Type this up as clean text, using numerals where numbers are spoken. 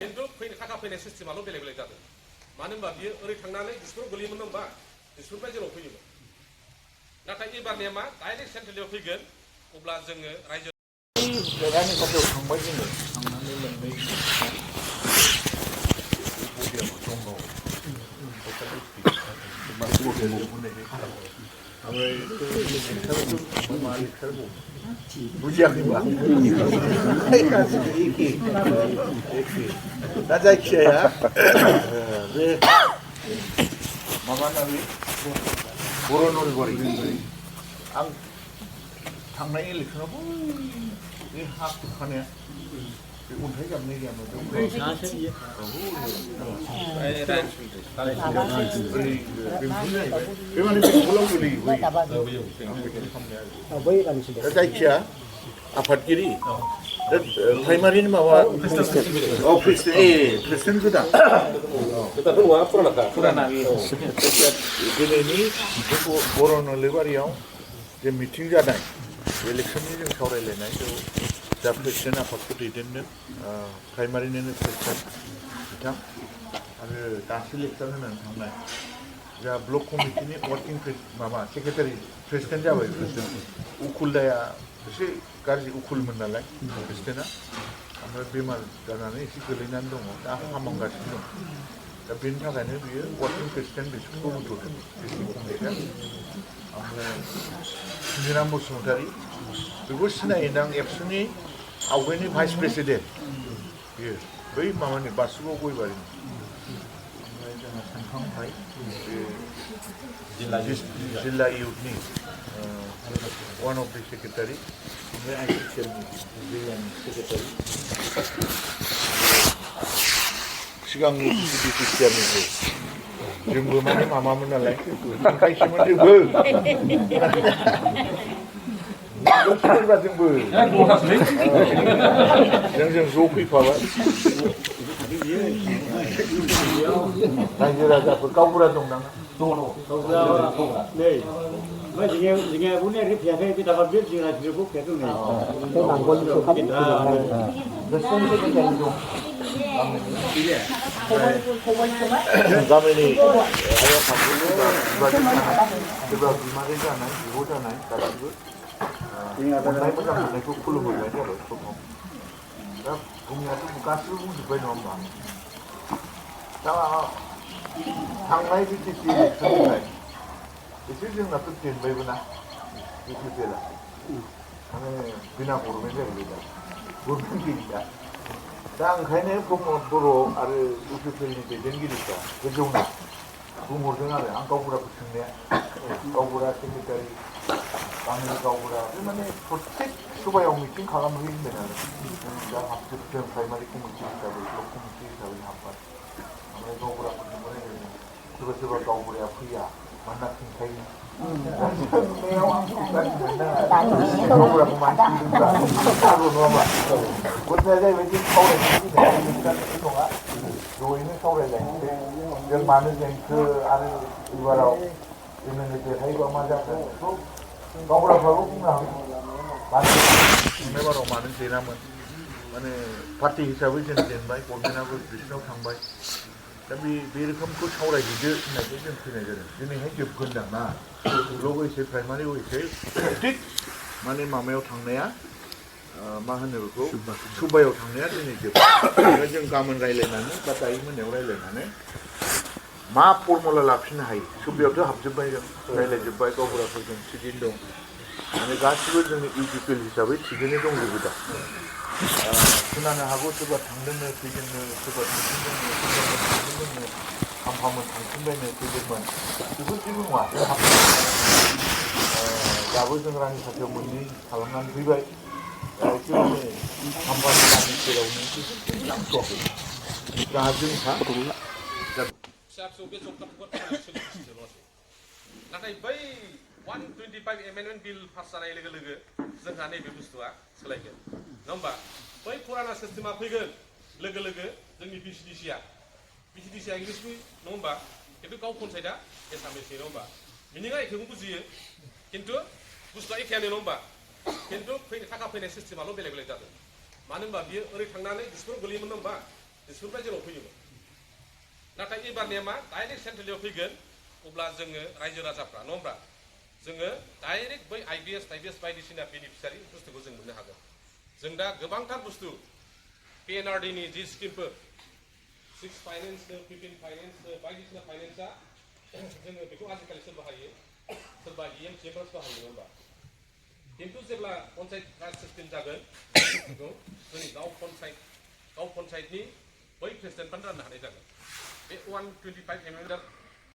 खिन्थु थाखा फैनाय सिस्टेमाल' बेलेग बेलेग जादों। मानो होनबा बियो ओरै थांनानै दिसपुराव गोलैयोमोन होनबा दिसपुरनिफ्राय जोंनाव फैयोमोन। नाथाय एबारनिया मा डाइरेक्ट सेन्ट्रेलाव फैगोन। अब्ला जोङो रायजो रायजो खाथियाव थांबाय जोङो थांनानै मोननै बुजियाखैबा दा जायखिजाया बे माबानानै बर' नलबारि आं थांनाय इलेक्सनावबो बे हा खुरखानाया बे अन्थाइ जाबनाय गैयामोन बे माने बेंगलाव गोलैयो जायखिया आफादगिरि प्राइमारिनि माबा प्रेसिडेन्ट गोदान दिनैनि बर' नलबारियाव जे मिटिं जानाय इलेक्सननि जों सावरायलायनाय दा प्रेसिडेन्ट आफादखौ दैदेनदों प्राइमारिनिनो प्रेसिडेन्ट बिथां आरो दासो लेक्सार होनानै थांनाय जा ब्लक कमिटिनि वार्किं माबा सेक्रेटारि प्रेसिडेन्ट जाबाय उखुलदाया एसे गाज्रि उखुलमोन नालाय प्रेसिडेन्टआ ओमफ्राय बेमार जानानै एसे गोलैनानै दङ दा हामहांगासिनो दं दा बेनि थाखायनो बियो वार्किं प्रेसिडेन्ट बिसोरखौ होथ'दों डिस्ट्रिक्ट कमिटिया ओमफ्राय सुनिराम बसुमतारी बेखौ सिनायोदां एबसुनि आवगायनि भाइस प्रेसिडेन्ट बियो बै माबानि बासुगाव गयबारिनि ओमफ्राय जोंहा सानखां भाई बे जिल्ला इउथनि वान अफ द सेक्रेटारि ओमफ्राय आइसिसिएलनि जिल्लानि सेक्रेटारि सिगांनि डिसि चेयारमेन जोंबो माने मामामोन नालाय ओंखायसोमोन जोंबो जोंजों ज' फैफाबाय रायजो राजाफोर गावबुरा दं नामा Jika punya ribuan kita dapat beli jika ribu kita ni. गामिनि आया सोरबा बिमारि जानाय बिब' जानाय गासिबो अननाय मोजां मोननायखौ खुलुमहरनाय जाबाय समाव दा बुंनायाथ' गासिबो बुंजोब्बाय नङा होमबा दा थांनाय बिटिसि इलेक्सननिफ्राय एसे जोंनाथ' देनबायबो ना बिटिसिएलआ माने बिना गभर्नमेन्ट जाहैबाय दा गभर्नमेन्ट गैला दा ओंखायनो प्रमद बर' आरो इउपिपिएलनि दैदेनगिरिफ्रा गोजौना बुंहरदों आरो आं गावबुराखौ सोंनाया गावबुरा सेक्रेटारि गामिनि गावबुरा बे माने प्रत्येक सभायाव मिटिं खालामहैयो होनदों आरो दा हाबजोबदों प्राइमारि कमिटि हिसाबै ब्लक कमिटि हिसाबै हाब्बाय ओमफ्राय गावबुराफोरजोंबो रायज्लायदों सोरबा सोरबा गावबुराया फैया मानोना खिन्थायो सोंनायाव आं गावबुराखौ मानो सोंदोंब्ला नङाबा खोथाया जाहैबाय जों सावरायनानै नङा जयैनो सावरायलायनोसै जों मानो जेंखो आरो एबाराव एमएलए देरहायोबा मा जागोन बेखौ गावबुराफ्राबो बुंनो हागोन मानो थांनाय बाराव मानो जेनामोन माने पार्टि हिसाबै जों जेनबाय गभर्नमेन्टआबो बिसिनाव थांबाय दा बे रोखोमखौ सावरायहैदो होननायखौ जों फैनाय जादों दिनैहाय जोबगोनदां ना ब्लक ओइसै प्राइमारि ओइसै थिग माने माबायाव थांनाया मा होनो बेखौ सुबायाव थांनाया दिनै जोबबाय जों गाबोन रायज्लायनानै बा दायो मोनायाव रायज्लायनानै मा फर्मुला लाफिननो हायो सुबायावथ' हाबजोब्बाय जों रायज्लायजोब्बाय गावबुराफोरजों थिगैनो दं माने गासिबो जोंनि इउपिपिएल हिसाबै थिगैनो दंजोबो दा खोनानो हागौ सोरबा थांदोंनो फैदोंनो सोरबा थांफिनदोंनो खामफामोन थांफिनबायनो फैदोंमोन बेफोर जेबो नङा दाबो जों रानि खाथियाव मोननै खालामनानै फैबाय एसे माने खामफानि गामि सेरावनो लांथ'वाखै जोंहा जोंहा फिसा फिसौ बे जबखाफोरखौ सोलिगासिनो नाथाय बै 125 एमेन्डमेन्ट बिल पास जानाय लोगो लोगो जोंहा नैबे बुस्थुआ सोलायगोन नङा होमबा बै फुराना सिस्टेमा फैगोन लोगो लोगो जोंनि बिटिसिआ इंलिसनि नङा होमबा खिन्थु गाव पन्सायतआ एसामिसनि नङा होमबा मिनिङा एखेखौ बुजियो खिन्थु बुस्थुआ एखेयानो नङा होमबा खिन्थु थाखा फैनाय सिस्टेमाल' बेलेग बेलेग जादों मानो होनबा बियो ओरै थांनानै दिसपुराव गोलैयोमोन होमबा बिसोरनिफ्राय जोंनाव फैयोमोन नाथाय एबारनिया मा डाइरेक्ट सेन्ट्रेलाव फैगोन अब्ला जोङो रायजो राजाफ्रा नङा होमबा जोङो डाइरेक्ट बै आइबिएस बायदिसिना बेनिफिसियारि बुस्थुखौ जों मोननो हागोन जों दा गोबांथार बुस्थु पिएनआरडिनि जि स्किमफोर 6 फाइनेन्स 15 फाइनेन्स बायदिसिना फाइनेन्सआ जोङो बेखौ आजिखालि सोर बाहायो सोरबा इएमसिएफआव बाहायो नङा होमबा खिन्थु जेब्ला पन्सायत राज सिस्टेम जागोन जोंनि गाव पन्सायतनि बै प्रेसिडेन्टफ्रानो राननो हानाय जागोन बे 125 एमएलए